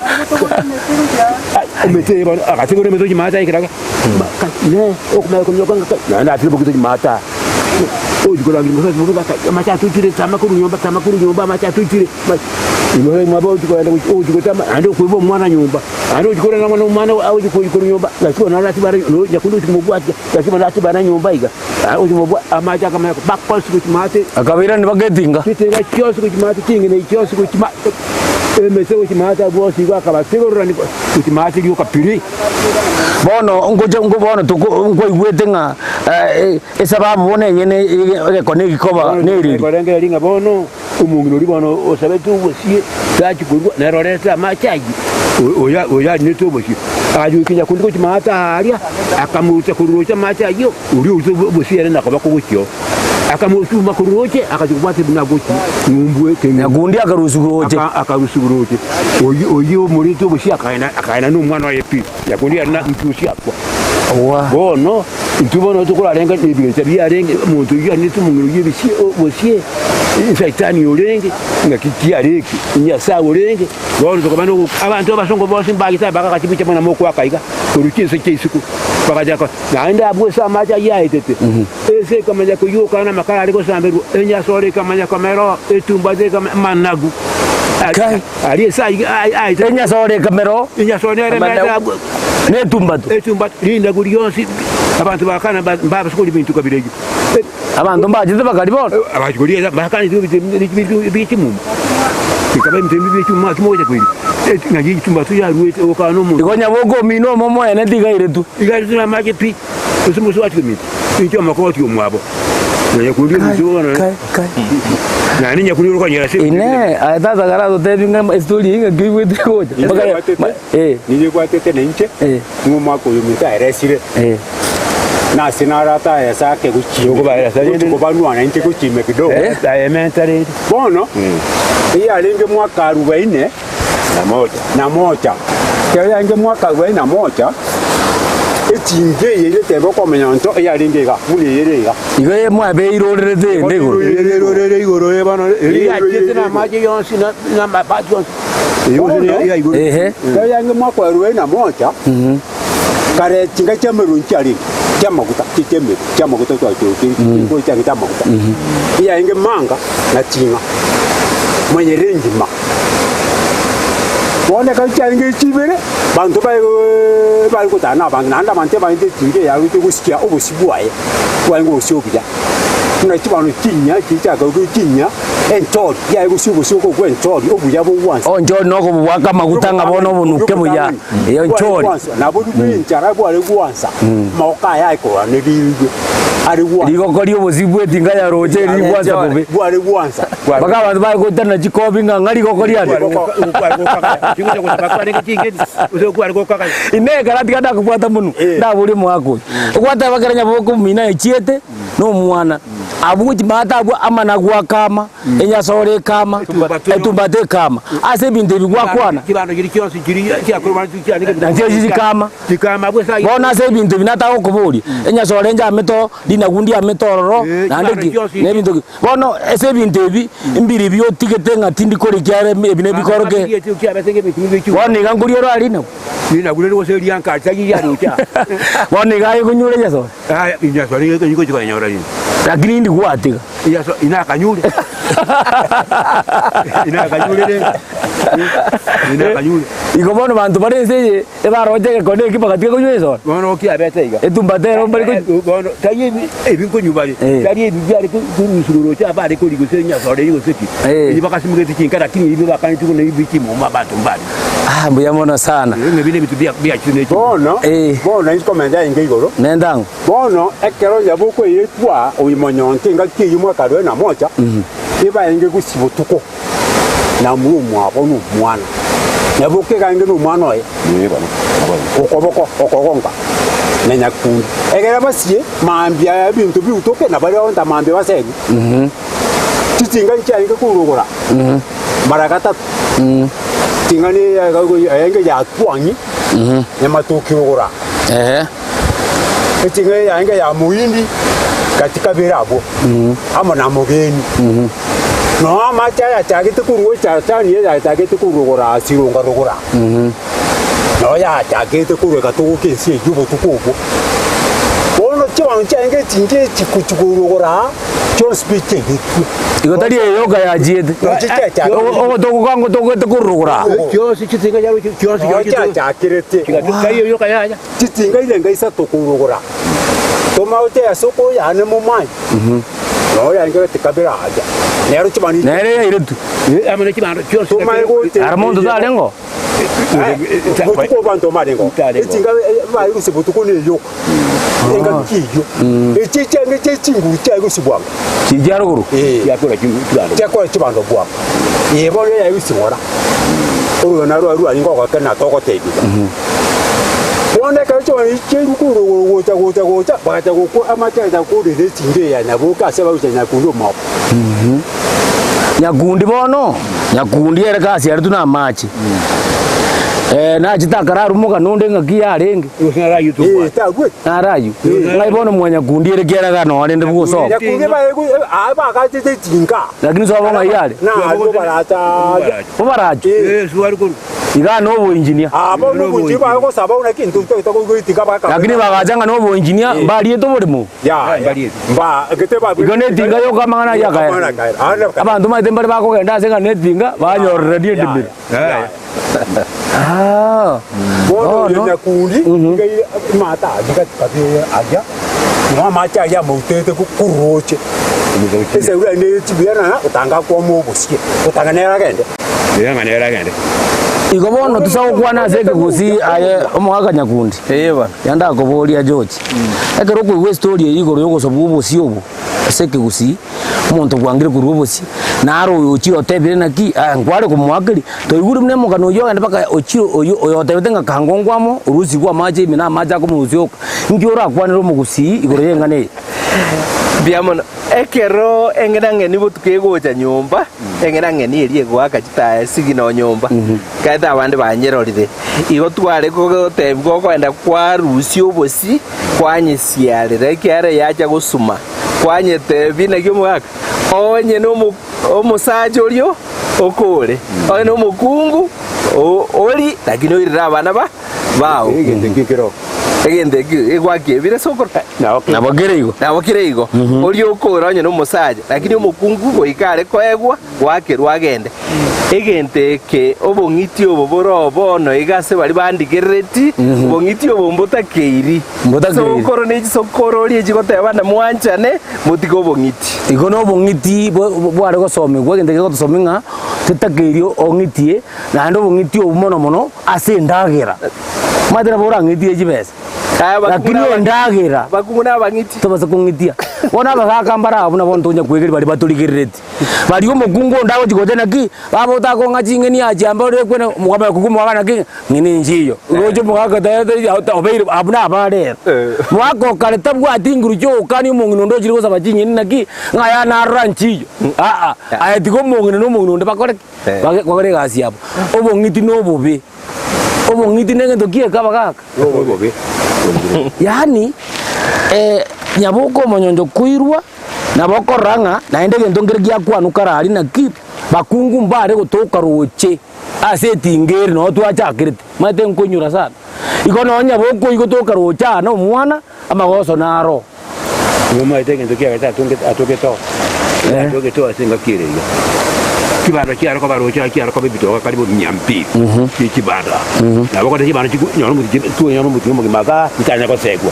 Emete eye bono, agatigora emete ochimaate aikera iga, ne okomanya kominyoka ng'a kai, naende atire bokito chimaate aa. Ochi korangeria mosasi mobe ng'a kai, amache atoichire tama korwa nyomba, tama korwa nyomba, amache atoichire. Igo mwaba ochi kogenda gochi ogochi gotama naende okoiba omwana nyomba, naende ochi korora ng'a omwana agochi koyi korwa nyomba, gaki bono aratibare no nyakundi ochi komobwatia, gaki bono atibare nyomba iga, ochi komobwa amache akamanya mpaka onsi gochi maate. Akabairania bagetinga. Chitinga chionsi gochi maate, ching'ina echi chionsi gochi ma emese gochi maate abwo onsi igo akabasigororania gochi maate rioka piri. Bono ngocha nko bono toko nkwaigwete ng'a esababu bono enyene egekone egikoba nereri. Korengereria ng'a bono Omong'ina oria bono osabete obosie tachia korua, nere orete amache ayio, oyo oyo arinete obosie, agachia goika nyakundi gochia maate aaria, akamoruta korwa roche amache ayio, oria orute obosie ere nakoboko gochia oo. Akamosuma korwa roche, agachia kobwata buna agochia ng'umbu ekeng'u. Nyakundi akarusigwa roche. Aka akarusigwa roche, oyio oyio omorete obosie akagenda akagenda na omwana oye pi, nyakundi ere na nchusi akwa. Bono, intwe bono tokorarenge nebirecha biarenge, omonto oyio arinete omong'ina oyio ebisie obosie, Saitani orenge, ng'aki kiare eke, Nyasae orenge, bono tokaba nogo abanto abasongo bonsi mbagete bagaka chibicha buna mokoaka iga, korwa chinse chia isiko, bagachaka naende abwo ase amache ayio aetete, ense ekamanya koyioka na amakara are gosamberwa, enyasore ekamanya komera oo, etumbate ekamanya amanagu Kai. aria ase ayio aetete. Enyasore ekamera oo. Enyasore nere emerete abwo. Netumbatu. Etumbatu, rinagu rionsi, abanto bakana mbabasa koria ebinto kabira ebio. Abanto mbachete bakaria bono. Abachia koria bakanete ebinto bie chimuma, bikaba ebinto bie chimuma ng'aki mogocha koiria, ng'aki etumbatu yaruete ogokana omonto. Igo nyaboka omino omo omoene tigairetwe. Igairetwe namache pi, gose mosubati ominto, inche omokoti omwabo, na nyakundi ominto bono, naende nyakundi ore okonyora ase ebinto bire. Inee! Aye tata karatotebie ng'a estori eye ng'aki oigwete gocha? Ninyebwatete, ninyebwatete nainche, ng'a omwaka oyo ominto aeresire. Nase naro ataeresa ake gochia kobanwa nainche gochia ime kidogo. Bono eyarenge mwaka arubaine na moja, ekero yarenge mwaka arubaine na moja, echingi eye egetebe okomenya onto eyarenge iga, buna eye ere iga. Igo eye mwabeirorerete ende igoro. Eirorere igoro eye bono, eria namache yonsi na amabati yonsi. Bono, ekero yarenge mwaka arubaine na moja, Kare chinga chi'emerwe nchiarenge chi'amaguta, chi'emerwe chi'amaguta twachorokire chikoro chiarenge chi'amaguta, eyarenge manga na ching'a, monyene engima. Bono ekero chiarenge chibere, abanto baye bare gotara na abanto, naende abanto ebarenge echinga eyaroche gosikia obosio bwaye, bwarenge obosio obuya. Buna chibando chinyia chiria chiakarokire chinyia, enchori, yaye gosikia obosio okwo enchori, obuya bogwansa. Onchori nokobobwaka amaguta ng'a bono obonuke buya. Eyo nchori. Nabo enchara bware gwansa, amaboko aye aye korwana are gwansa. Rigoko ri'obosio bw'etinga ya roche rigwansa bobe. Bware gwansa. Mpaka abanto baye goitanana chikobi ng'a ng'a rigoko riane. Inee ekero atiga ndakobwata monwe, ndaborie omogaka oyo. Ogwateba ekero nyaboko omino aechiete, na omwana, abwo gochia maate abwo amanagu akama. enyasore ekama, etumbata ekama. Ase ebinto ebi gwakwana, nachio chikama. Bono ase ebinto ebi natagokoboria, enyasore enjamete oo, rinagu ndiamete ororo, naende ki, na ebinto ki. Bono ase ebinto ebi, mbiri bi otigete ng'a tindi koria ekiagera ebi nebikoroke. Bono iga nkoria ore aria rinagu. Bono iga aye konyure enyasore. Lakini indi gwatiga. Inakanyure. Inakanyure rende. Inakanyure. Igo bono banto bare ense eye ebaroche egekone eki bagatiga konywa esoda. Bono kiabete iga. Etumbata ero mbari ko Bono tari ebi ebi nkonywa bare. Eh. Tari ebi biare korusigwa roche abare kori gose nyasore gose ki. Eh. Ebi bakasimegete chinka lakini ebi bakaneti buna ebi chimuma abanto mbare. Ah mbuya mono sana. Ebi nebinto bia biachire ne Bono, Eh. bono inche komenta inke igoro. Nentang'u. Bono ekero nyaboku eyetwa oimonyonte engaki eyio mwakarure na mocha, ebarenge gosibwa botuko na momwabo nomwana. Nyaboku ekarenge nomwana oye okoboko okogonka na nyakundi, ekero basie mambia ebinto biutoke na baria onta mambia basenie. Chichinga nchiarenge korugora mara gatato, ching'ana eyarenge yatwang'i nyamatoki rogora. Eting'ana yarenge ya moindi gati kabere abwo, amo na mogeni. Nonya amache ayachagete korwa echatani eyachagete korwa rogoro ase ironga rogoro, nonya yachagete korwa egatogoka ense eyio obotuko obwo. Bono. Chibango chiaenge echingi echi gochia korwa aa chionsi pi chiaigekwe. Igo tari eyoka yachiete. Nochi chiachakire. Ogotogoka ngotogete korwa igoro aa. Chionsi chitinga chiaroche chionsi Nochi chiachakirete. Tari eyoka yaya. Chitinga irenge isato korwa igoro aa. Tomagote ase okoyane momanye. Noyo yarenge gotika bire aria. Nero chibando Nere yairetwe. Amo ne chibando chionsi. Tomae gocha. Ara monto tarengeo. Botuko abanto mbarengo. Etinga bare gose botuko neyoka. Engaki eyio. Echi chiange chie chinguru chiaye gose bwango. Chiri chia rogoro. Chiakora chibando. Chiakora chibando bwango. Ee bono yaye gose ng'ora. Orogena rwaye rwarenge ogokena togotebiwa. Bono ekero chibando echi chiairwe korwa rogoro gocha gocha gocha, bagacha gokwa amache agacha korera etinga eye ya Nyaboke ase bagocha Nyakundi omoko. Nyakundi bono, Nyakundi ere gasi aretwe na amache. Nachete akararwa omogano onde ng'aki yarenge. Ee, tagwete. Naraywo. Ng'ai bono mwa Nyakundi ere kiarega noo rende bwosoka. Nyakundi baye aa bagachete etinga. Lakini sobo ng'ai yare? Narwo baracha aria. Bobarachwe. Igaa noboengineer. Aa bono oboengineer baye gosaba buna ki intwe toeta koigwa etinga baka. Lakini bagacha ng'a noboengineer mbariete oboremo. Igo netinga yoka amang'ana ayio akaera. Abanto omanyete mbare bakogenda ase ng'a netinga banyorerania endemero. Ah, Bono oyo bono. nyakundi mata aria aria no amache aria amautete kuroche esauri aria nere chibuya otanga kwoma obosie otanga nere agende. Igo bono tosa gokwana ase ekegusii aye omogaka nyakundi. Ee bono. Yandakoboria George. Ekero okoigwa estory eye igoro y'ogosobwa obosie obo ase ekegusii, omonto bwangire korwa obosie, naro oyo ochire otebire naki aya nkware komoakeria, toigure buna omogano oyio ogende mpaka ochire oyio oyo otebete ng'a kango nkwamo orusigwe amache ime na amache akomorusia oka. Inki orakwanere omogusii igoro y'eng'ana eye? Mbuya mono. Ekero eng'enang'eni botuko egocha nyomba, eng'enang'eni eria egoaka chitaya sigina o nyomba, kaete abande banyerorire. Igo tware gotebigwa okoenda kwarusia obosi, kwanyesiarera, ekiagera yacha gosuma. Kwanyetebia naki omogaka, onye nomo omosacha oria okore, onye nomokungu o ori, lakini oirere abana ba bao. Egento ekio kero. Egento ekio egwakiebire sokoro. Nabo kere igo. Nabo kere igo. Oria okore onye nomosacha, lakini omokungu goika are koegwa, goakerwa agende. Egento eke, obong'iti obo bore oo bono iga ase baria bandigerereti, obong'iti obo mbotakeiri. Mbotakeiri. Sokoro ne chisokororia echigoteba na mwanchane, motige obong'iti. Igo nobong'iti bware gosomigwa, egento kegotosomia ng'a totakeiri ong'itie, naende obong'iti obwo mono mono ase endagera. Omanyete nabo orang'itie chibesa, lakini endagera Abakungu na abang'iti. tobasa kong'itia. Bono abagaka mbare abwo nabo ntonya kwegeria baria batorigerereti. Baria omokungu onde agochi gocha naki, baba otakong'a ching'eni achiambe ore kwene omogaka omogaka naki ng'ina inche eyio. Roche omogaka tayari obeire abwo nabare ere. Mogaka okare tabwati nguru chiogokania omong'ina onde ochire gosaba ching'eni naki, ng'a yaya narora inche eyio, aa, aye tiga omong'ina na omong'ina onde bakore ki? Bakore egasi yabo. Obong'iti na obobe. Obong'iti negento kieka abagaka. Obobe. Yaani nyaboka omonyoncho koirwa nabo okorora ng'a naende egento nkere giakwanwa kare aria naki bakungu mbare gotoka roche ase etinga ere noo twachakerete omanyete nkonyora sana. Igo nonye nyaboka oyio gotoka roche aa na omwana amagoso naro. Nomanyete egento kiagete atongete atogete oo, atogete oo ase engaki ere iga. Chibando chiare koba roche aa chiare koba ebitoka karibu mia mbili chie chibando aa. Nabo okonyora chibando chiku nyora omotienyi twonyora omotienyi omogima igaa chitanya gosegwa.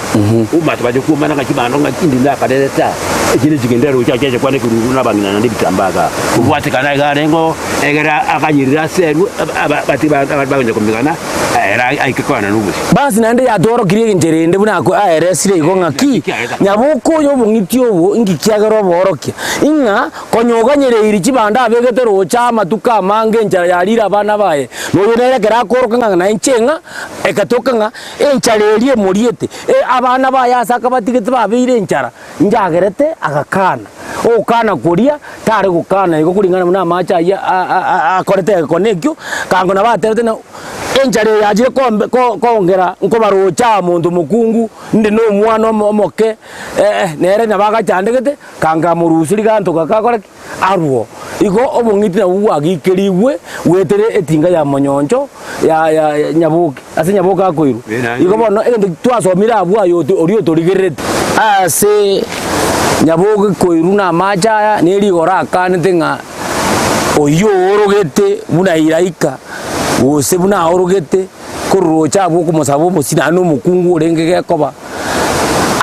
Omanyete bache kwomana ng'a chibando ng'a indi nakarerete aa, echi nechigende roche aa chiacha kwane ekeruru na abang'ina naende ebitambaa igaa. Kobwatekana iga arenge oo, egere akanyerire ase erwe aba aba aba bagocha komigana. Ere aike koenana obosio. Basi naende yatworokirie enchera ende buna aeresire igo ng'aki, Nyaboka oyo obong'iti obo inki kiagera oboorokia, ing'a konya oganyereirie chibando abegete roche amatuko amange enchara yarire abana baye, na oyo nere ekero akooroka ng'a naye inche ng'a egatoka ng'a enchara eria emoriete, abana baye ase akabatigete babeire enchara, inchagerete. agakana. Ogokana koria tare gokana igo kuringana buna amache ayio akorete egekone ekio, kango nabo atebete ng'a enchara eye yachire kombe kongera nkobarocha aa monto mokungu, inde na omwana omoke, nere nabo agachandegete, kango amorusia riganto gaka akore ki? Arwo. Igo obong'iti nabwo bwagikerigwe goetera etinga ya monyoncho ya ya nyaboke, ase nyaboke akoirwa. Igo bono egento twasomire abwo aye oria otorigerereti. Ase nyaboke koirwa na amache aya, ne rigoro akanete ng'a oyio oorogete buna Ilaika, gose buna aorogete korwa roche abwo okomosaba omosie naende na omokungu orenge gekoba,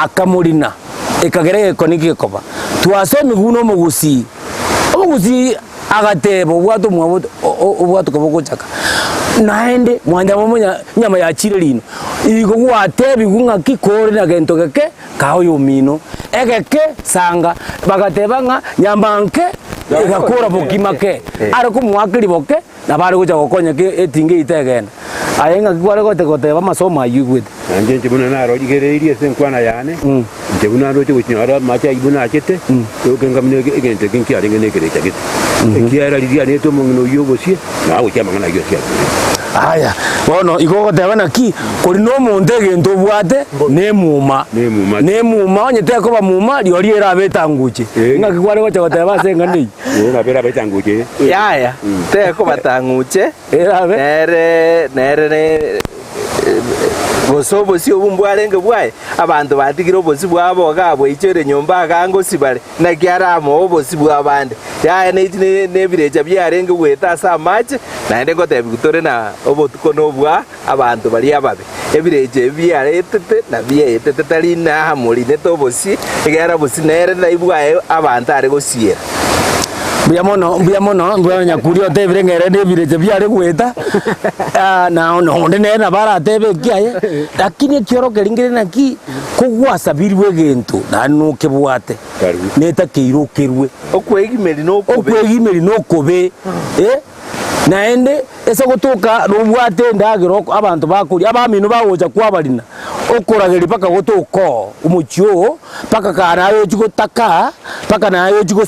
akamorina. Ekagera egekone gekoba. Twasomigwe buna omogusii. Omogusii agateba obwate omwabo obwate koba ogochaka. Naende mwancha momonya enyama yachire rino. Igo gwatebigwe ng'aki kore na gento geke kaa oyomino. Egeke sanga bagateba ng'a nyama nke egakora bokima ke. Are komoaka riboke Nabo are gocha gokonya ki etinga eyio tegenda. Aye ng'aki kware gocha goteba amasomo ayio oigwete? Nainche inche buna narorigereirie ase enkwana yane, inche buna ndoche gochinyora amache ayio buna achete, ekenga buna egento eke nkiarenge nekerecha gete. Ekiagera riria rianete omong'ina oyio obosie, nagochia amang'ana ayio ase akure. Aya, bono igo ogoteba naki, kori nomonto egento obwate, nemuma. Nemuma. Nemuma, onye tekoba muma, rirorio erabe etanguche. Ng'aki kware gocha goteba ase eng'ana eyio? Yaya, tekobatang'uche, Erabe. nere nere ne gose obosio obwo mbwarenge bwaye, abanto batigire obosio bwabo iga bwaichoire nyomba iga ngosi bare, naki aramoe obosio bw'abande. Yaya nechi ne nebirecha biarenge goeta ase amache, naende ngotebigwa tore na obotuko nobwa Abanto baria ababe, ebirecha ebi biaretete na biaetete tari namorinete obosie, ekiagera obosie nere nai bwaye abanto are gosiera. Mbuya mono, mbuya mono, mbuya Nyakuri otebire ng'a ere nebirecha biare goeta, ah, na onde nere nabo aratebe ekiaye, lakini ekiorokererio nkere naki, kogwasabirwe egento naende nokebwate, netakeire okerwe. Okwegimeri nokobe. Okwegimeri nokobe, eh. Naende ase gotoka nobwate endagera oko abanto bakoria, abamino bagocha kwabarina, okorageria mpaka gotoka oo omochie oo, mpaka kare naye ochie gotaka, mpaka naye ochie gos.